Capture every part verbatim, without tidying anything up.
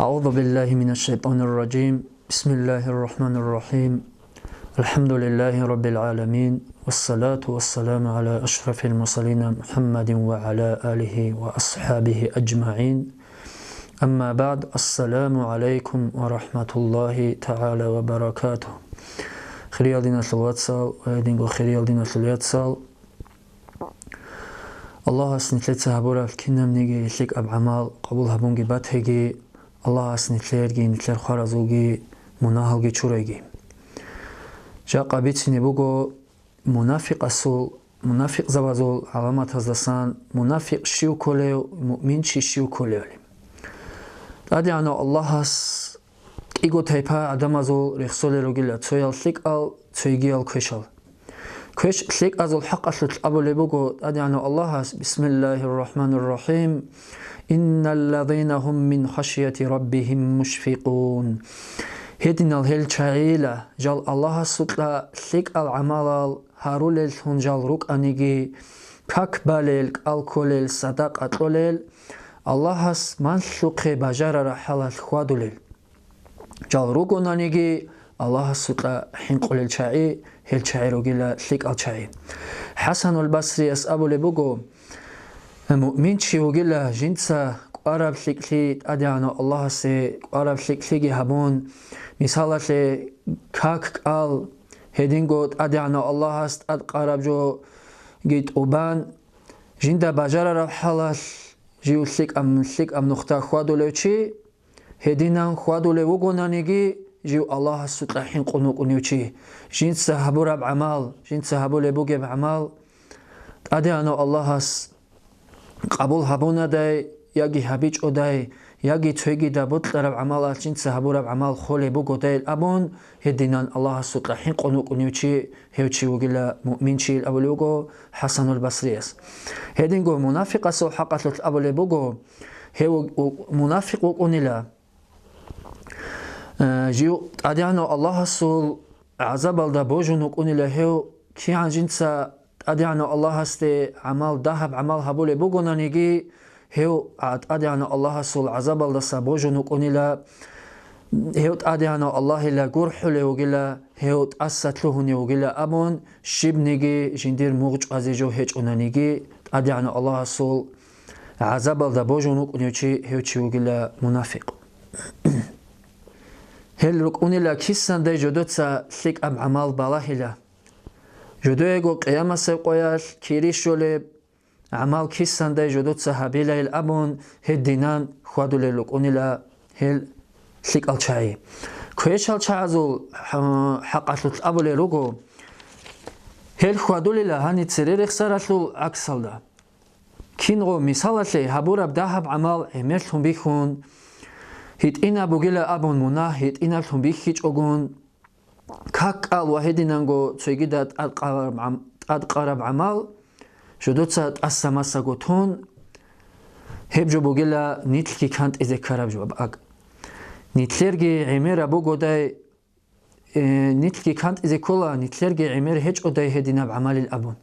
أعوذ بالله من الشيطان الرجيم. بسم الله الرحمن الرحيم. الحمد لله رب العالمين. والصلاة والسلام على أشرف المرسلين محمد وعلى آله وأصحابه أجمعين. أما بعد. السلام عليكم ورحمة الله تعالى وبركاته. Хириял диналъул вацал ва гьединго хириял диналъул яцал. Аллагьас нилъеца гьабураб кинабниги лъикӀаб гӀамал къабул гьабунги батеги, Аллагьас нилъерги, нилъер хваразулги мунагьалги чурайги. Жакъа бицине буго мунафикъасул, мунафикъзабазул гӀаламатаздасан мунафикъ щив кколев, муъминчи щив кколевали. ТӀадегӀанав Аллагьас кӀиго тайпа гӀадамазул рехсолел ругила, цоял лъикӀал, цойгиял квешал. Квеш лъикӀазул хӀакъалъулъ абулеб буго ТӀадегӀанав Аллагьас: «Бисмиллагьир рахӀманир рахӀим. Инналлазина гьум мин хашияти раббигьим мушфикъун». Гьединал гьел чагӀила, жал Аллагьасукьа лъикӀал гӀамалал гьарулеллъун жал рукӀаниги, как балел, кӀал кколел, садакъа кьолел, Аллагьас малъухъе бажарараб хӀалалъ хьвадулел. Жал ругонаниги, Аллагьасукьа хӀинкъулел чагӀи, гьел чагӀи ругила лъикӀал чагӀи. ХӀасанул Басрияс абулеб буго: «Муъминчи вугила жинца кӀвараб лъикӀлъи ТӀадегӀанав Аллагьасе, кӀвараб лъикӀлъиги гьабун, мисалалъе, как кӀал, гьединго ТӀадегӀанав Аллагьас тӀадкъараб жоги тӀубан, жинда бажарараб хӀалалъ жив лъикӀаб, лъикӀаб нухда хьвадулев чи, гьединан хьвадулев вугонаниги, жив Аллагьасукьа хӀинкъун вукӀунев чи, жинца гьабураб гӀамал, жинца гьабулеб бугеб гӀамал ТӀадегӀанав Аллагьас къабул гьабунадай яги гьабичӀодай, яги цогидаб бокьараб гӀамалалъ жинца гьабураб гӀамал холеб бугодайил абун, гьединан Аллагьасукьа хӀинкъун вукӀунев чи, гьев чи вугила муъминчийил абулев вуго ХӀасанул Басрияс. Гьединго мунафикъасул хӀакъалъулъ абулеб буго, гьев у-, у-, мунафикъ вукӀунила, э, жив ТӀадегӀанав Аллагьасул гӀазабалда божун вукӀунила гьев, кигӀан жинца ТӀадегӀанав Аллагьасде гӀамал, дагьаб гӀамал гьабулеб бугонаниги, гьев, а, ТӀадегӀанав Аллагьасул гӀазабалдаса божун вукӀунила, гьев ТӀадегӀанав Аллагьила гурхӀулев вугила, гьев тӀаса лъугьунев вугила абун, щибниги жиндир мугъ чӀвазе жо гьечӀонаниги, ТӀадегӀанав Аллагьасул гӀазабалда божун вукӀунев чи, гьев чи вугила мунафикъ. Гьел рукӀунила кисандай жодоца лъикӀаб гӀамал балагьила. Жодоего къиямасеб къоялъ кири щолеб гӀамал кисандай жодоца гьабилайил абун, гьединан хьвадулел рукӀунила гьел лъикӀал чагӀи. Квешал чагӀазул хӀа-, хӀакъалъулъ абулел руго, гьел хьвадулила гьаниб цере рехсаралъул гӀаксалда. Кинго, мисалалъе, гьабураб дагьаб гӀамал гӀемерлъун бихьун, гьитӀинаб бугила абун мунагь гьитӀинаблъун бихьичӀогун, как кӀал ва гьединанго цогидаб тӀадкъараб гӀам-, тӀадкъараб гӀамал жодоца тӀаса-масаго тун, гьеб жо бугила нилъги кантӀизе ккараб жо бакӀ. Нилъерги гӀемераб бугодай, э, нилъги кантӀизе ккола, нилъерги гӀемер гьечӀодай гьединаб гӀамалил абун.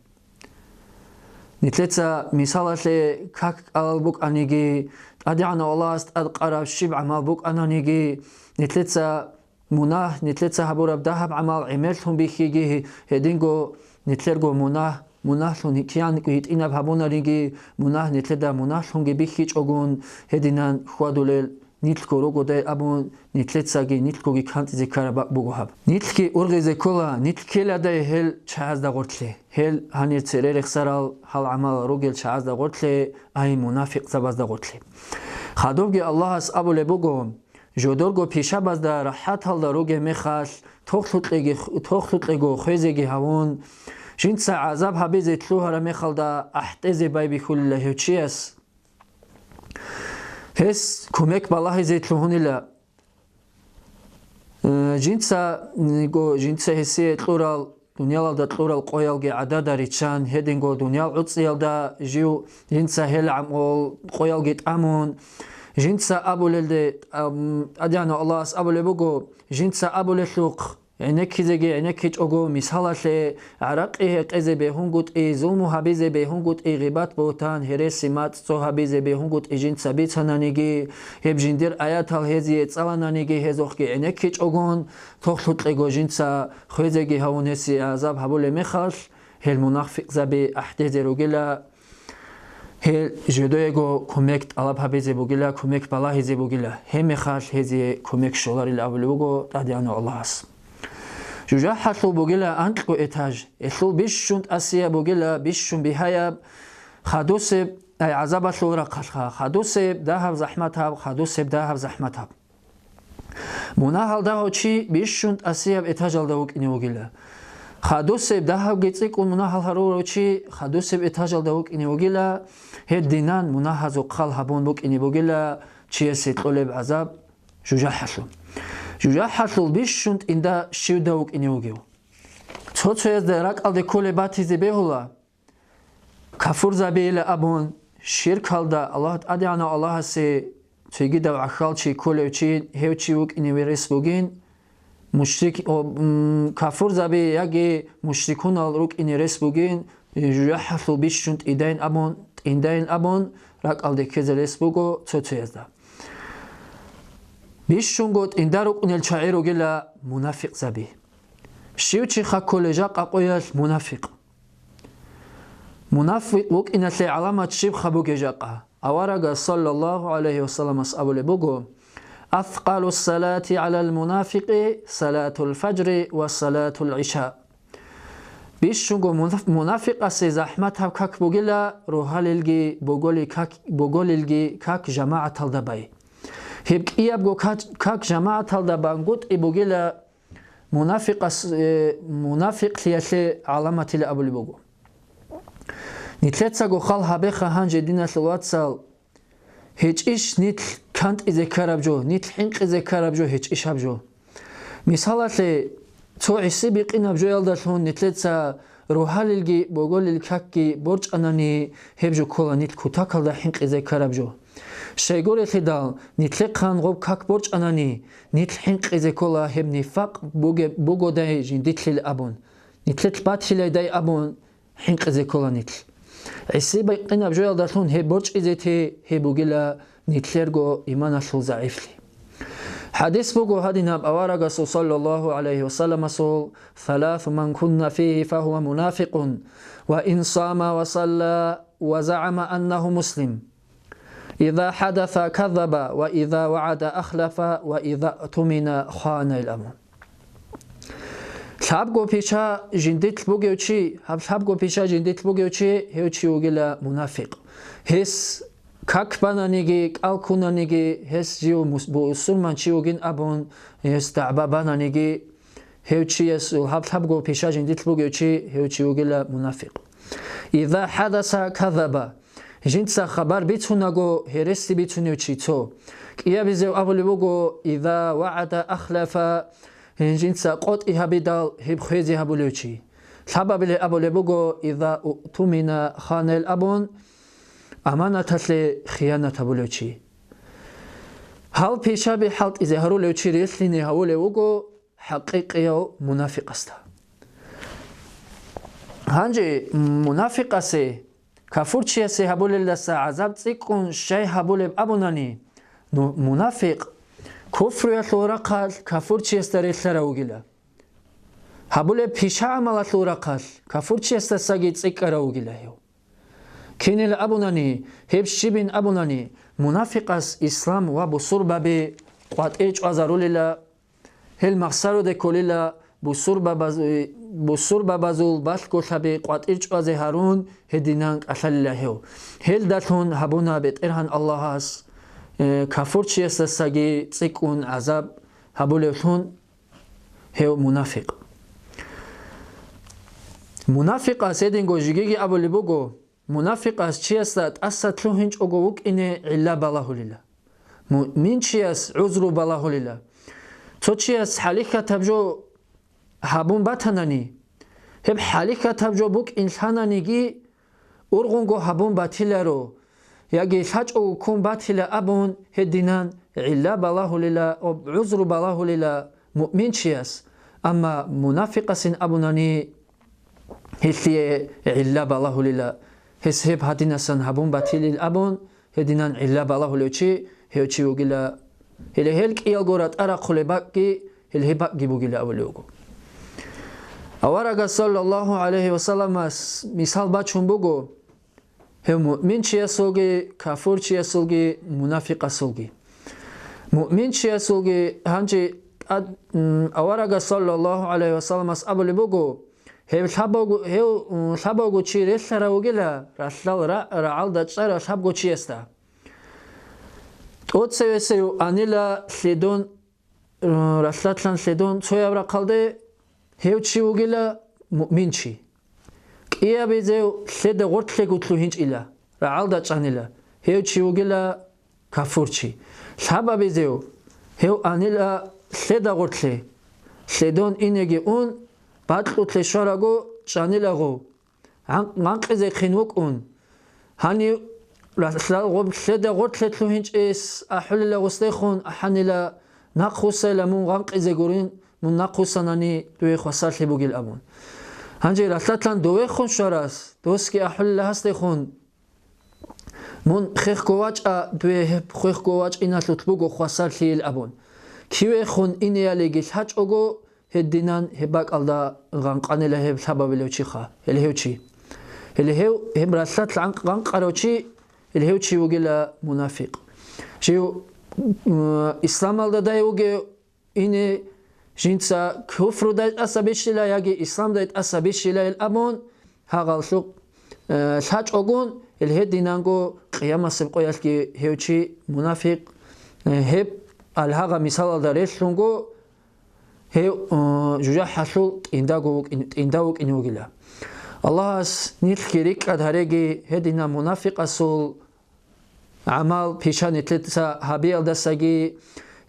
Нилъеца, мисалалъе, как кӀалал букӀаниги, ТӀадегӀанав Аллагьас тӀадкъараб щиб гӀамал букӀананиги, нилъеца мунагь, нилъеца гьабураб дагьаб гӀамал гӀемерлъун бихьиги, гьединго нилъерго мунагь, мунагьлъун киянго гьитӀинаб гьабунариги, мунагь нилъеда мунагьлъунги бихьичӀогун, гьединан хьвадулел нилъго ругодай абун, нилъецаги нилъгоги кантӀизе ккараб бакӀ буго гьаб. Нилъги ургъизе ккола, нилъ ккеладай гьел чагӀазда гъорлъе, гьел гьанир цере рехсарал гьал гӀамал ругел чагӀазда гъорлъе, ай мунафикъзабазда гъорлъе. Хадубги Аллагьас абулеб буго, жодорго пишабазда рахӀаталда ругеб мехалъ, тохлъукьеги-, тохлъукьего хвезеги гьавун, жинца гӀазаб гьабизе лъугьараб мехалда ахӀдезе байбихьулила гьев чияс. Гьес кумек балагьизе лъугьунила. Э, жинца, ниго, жинца гьесие кьурал, дуниялалда кьурал къоялги гӀадада риччан, гьединго дуниял гӀуцӀиялда жив, жинца гьел гӀамал къоялги тӀамун, жинца абулелде, ам, ТӀадегӀанав Аллагьас абулеб буго, жинца абулелъухъ, гӀенеккизеги гӀенеккичӀого, мисалалъе, гӀаракъи гьекъезе бегьунгутӀи, зулму гьабизе бегьунгутӀи, гъибат-бугьтан, гьереси-мацӀцӀо гьабизе бегьунгутӀи жинца бицананиги, гьеб жиндир аятал гьезие цӀалананиги, гьезухъги гӀенеккичӀогон, тохлъукьего жинца хвезеги гьавун гьесие гӀазаб гьабулеб мехалъ, гьел мунафикъзаби ахӀдезе ругила. Гьел жидеего кумек тӀалаб гьабизе бугила, кумек балагьизе бугила, гьеб мехалъ гьезие кумек щоларил абулеб буго ТӀадегӀанав Аллагьас. ЖужахӀалъул бугила анкьго этаж, гьелъул бищун тӀасияб бугила, бищун бигьаяб, хадусеб, ай, гӀазабалъул рахъалъха, хадусеб дагьаб захӀматаб, хадусеб дагьаб захӀматаб. Мунагьал дагьав чи бищун тӀасияб этажалда вукӀине вугила. Хадусеб дагьабги цӀикӀкӀун мунагьал гьарурав чи хадусеб этажалда вукӀине вугила, гьединан мунагьазухъ хал гьабун букӀине бугила чиясе кьолеб гӀазаб жужахӀалъул. ЖужахӀалъул бищун тӀинда щивда вукӀине вугев. Цо-цоязда ракӀалде кколеб батизе бегьула, кафурзабийила абун, ширкалда, Аллагь ТӀадегӀанав Аллагьасе цогидав гӀахьалчи кколев чи, гьев чи вукӀине рес бугин, мушрик-, о, м, кафурзаби яги мушрикунал рукӀине рес бугин, жужахӀалъул бищун тӀидайин абун, тӀиндайин абун, ракӀалде ккезе рес буго цо-цоязда. Бищунго тӀинда рукӀунел чагӀи ругила мунафикъзаби. Щив чи хаккулел жакъа къоялъ мунафикъ? Мунафикъ вукӀиналъе гӀаламат щибха бугеб жакъа? Аварагас, саллаллагьу гӀалайгьи вассаламас абулеб буго: «Аскъалу салати гӀалал мунафикъи салатул фажри ва салатул гӀиша». Бищунго мунаф-, мунафикъасе захӀматаб как бугила рогьалилги боголи как, боголилги как жамагӀаталда бай. Гьеб кӀиябго как, как жамагӀаталда бангутӀи бугила мунафикъас, э, мунафикълъиялъе гӀаламатила абулеб буго. Нилъецаго хал гьабеха гьанже, диналъул вацал, гьечӀищ нилъ кантӀизе ккараб жо, нилъ хӀинкъизе ккараб жо, гьечӀищ гьаб жо. Мисалалъе, цо гӀиси бикъинаб жоялдалъун нилъеца рогьалилги боголил какги борчӀанани, гьеб жо ккола нилъ кутакалда хӀинкъизе ккараб жо. Щайгурелъидал, нилъехъан гъоб как борчӀанани, нилъ хӀинкъизе ккола гьеб нифакъ бугеб-, бугодай жиндилъил абун, нилъелъ батилайдай абун хӀинкъизе ккола нилъ. ГӀиси бикъинаб жоялдалъун гьеб борчӀизе те гьеб бугила нилъерго иманалъул загӀифлъи. ХӀадис буго гьадинаб аварагасул, саллаллагьу гӀалайгьи вассаламасул: «Саласу ман кунна фигьи фагьува мунафикъун, ва ин сама ва салла ва загӀама аннагьу муслим». «Иза хӀадаса казаба, ва иза вагӀада ахлафа, ва иза тумина хана», – ил абун. Лъабго пиша жиндилъ бугев чи, гьаб лъабго пиша жиндилъ бугев чи, гьев чи вугила мунафикъ. Гьес как бананиги, кӀал ккунаниги, гьес жив мус-, бусурман чи вугин абун, гьес дагӀба бананиги, гьев чиясул гьаб лъабго пиша жиндилъ бугев чи, гьев чи вугила мунафикъ. «Иза хӀадаса казаба». Жинца хабар бицунаго, гьереси бицунев чи цо. КӀиабизев абулеб буго: «Иза вагӀада ахлафа». Жинца къотӀи гьабидал, гьеб хвезе гьабулев чи. Лъабабиле абулеб буго: «Иза утумина хана», – ил абун, аманаталъе хиянат гьабулев чи. Гьал пишаби хӀалтӀизе гьарулев чи релълъине гьавулев вуго хӀакъикъияв мунафикъасда. Гьанже мунафикъасе, кафурчиясе гьабулелдаса гӀазаб цӀикӀкӀун щай гьабулеб абунани, ну, мунафикъ куфруялъул рахъалъ кафурчиясда релълъарав вугила. Гьабулеб пиша-гӀамалалъул рахъалъ кафурчиясдасаги цӀикӀкӀарав вугила гьев. Кинила абунани, гьеб щибин абунани, мунафикъас ислам ва бусурбаби къватӀир чӀвазарулила, гьел махсаруде кколила, бусурбабаз-, бусурбабазул балъголъаби къватӀир чӀвазе гьарун, гьединан кӀалъалила гьев. Гьелдалъун гьабуна БетӀергьан Аллагьас, э, кафурчиясдасаги цӀикӀкӀун гӀазаб гьабулевлъун гьев мунафикъ. Мунафикъас гьединго жигиги абулеб буго, мунафикъас чиясда тӀаса лъугьинчӀого вукӀине гӀилла балагьулила. Муъминчияс гӀузру балагьулила. Цо чияс хӀалихьатаб жо гьабун батанани, гьеб хӀалихьатаб жо букӀин лъананиги, ургъунго гьабун батиларо, яги лъачӀого ккун батила абун гьединан гӀилла балагьулила, гӀузру балагьулила муъминчияс. амма мунафикъасин абунани, гьелъие гӀилла балагьулила, гьес гьеб гьадинасан гьабун батилил абун, гьединан гӀилла балагьулев чи, гьев чи вугила. Гьеле гьел кӀиялго ратӀа рахъулеб бакӀги, гьел гьеб бакӀги бугила абулев вуго. Аварагас саллаллагьу гӀалайгьи вассаламас мисал бачун буго, гьев муъминчиясулги, кафурчиясулги, мунафикъасулги. Муъминчиясулги гьанже тӀад-, м, аварагас саллаллагьу гӀалайгьи вассаламас абулеб буго, гьев лъабавго, гьев, м, лъабавго чи релълъарав вугила ралъдал ра-, рагӀалда чӀарав лъабго чиясда. ТӀоцевесев анила лъидон, м, ралъдалъан лъидон цояб рахъалде, гьев чи вугила муъминчи. КӀиабизев лъеда гъортлъего лъугьинчӀила, рагӀалда чӀанила, гьев чи вугила кафурчи. Лъабабизев гьев анила лъеда гъортлъе, лъедон инеги ун, бакьулъе щвараго чӀанила гъов. Гъан-, гъанкъизехъин вукӀун. Гьанив ра-, лъа-, гъоб-, лъеда гъортлъе лъугьинчӀес ахӀулила гъусдехун, ахӀанила, нахъвуссайила мун гъанкъизе гурин, мун нахъвуссанани дуе хвасарлъи бугил абун. Гьанже ралъдалъан довехун щварас, досги ахӀулила гьасдехун, мун хехго вачӀа, дуе гьеб хехго вачӀиналъулъ буго хвасарлъийил абун. Кивехун инеялиги лъачӀого, гьединан гьеб бакӀалда гъанкъанила гьеб лъабабилев чиха, гьеле гьев чи. Гьеле гьев, гьеб ралъдалъ гъанкъ-, гъанкъарав чи, гьеле гьев чи вугила мунафикъ. Жив, м, исламалда дай вугев ине, жинца куфрудай тӀаса бищила яги исламдай тӀаса бищилайил абун, гьагъалъухъ, э, лъачӀогун, гьел гьединанго къиямасеб къоялъги гьев чи мунафикъ, э, гьеб алгьагъа мисалалда релълъунго, гьев, э, жужахӀалъул тӀиндаго вукӀин-, тӀинда вукӀине вугила. Аллагьас нилъги рикӀкӀад гьареги гьединаб мунафикъасул гӀамал, пиша нилъеца гьабиялдасаги,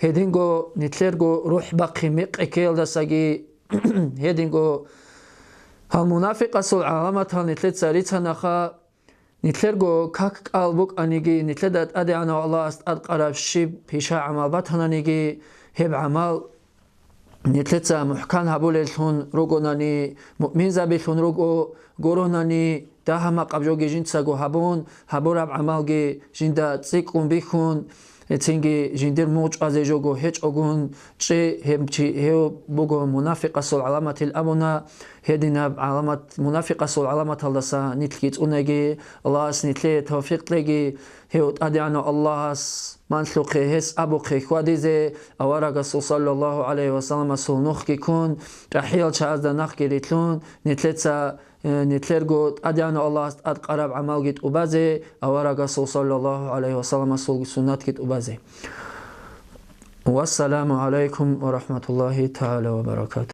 гьединго нилъерго рухӀ бахъи мекъи ккеялдасаги, гьединго гьал мунафикъасул гӀаламатал нилъеца рицанаха, нилъерго как-кӀал букӀаниги, нилъеда ТӀадегӀанав Аллагьас тӀадкъараб щиб пиша гӀамал батананиги, гьеб гӀамал нилъеца мухӀкан гьабулеллъун ругонани, муъминзабилъун руго гуронани, дагьа-макъаб жоги жинцаго гьабун, гьабураб гӀамалги жинда цӀикӀкӀун бихьун, цинги жиндир мугъ чӀвазе жого гьечӀогун чӀе, гьеб чи-, гьев буго мунафикъасул гӀаламатил абуна, гьединаб гӀаламат, мунафикъасул гӀаламаталдаса нилъги цӀунаги, Аллагьас нилъее тавфикъ кьеги, гьев ТӀадегӀанав Аллагьас манлъухъе гьес абухъе хьвадизе, аварагасул саллаллагьу гӀалайгьи вассаламасул нухги ккун, чӀахӀиял чагӀазда нахъги рилълъун, нилъеца, э, нилъерго ТӀадегӀанав Аллагьас тӀадкъараб гӀамалги тӀубазе, аварагасул саллаллагьу гӀалайгьи вассаламасул суннатги тӀубазе. Вассаламу гӀалайкум ва рахӀматуллагьи тагӀала ва баракатугь.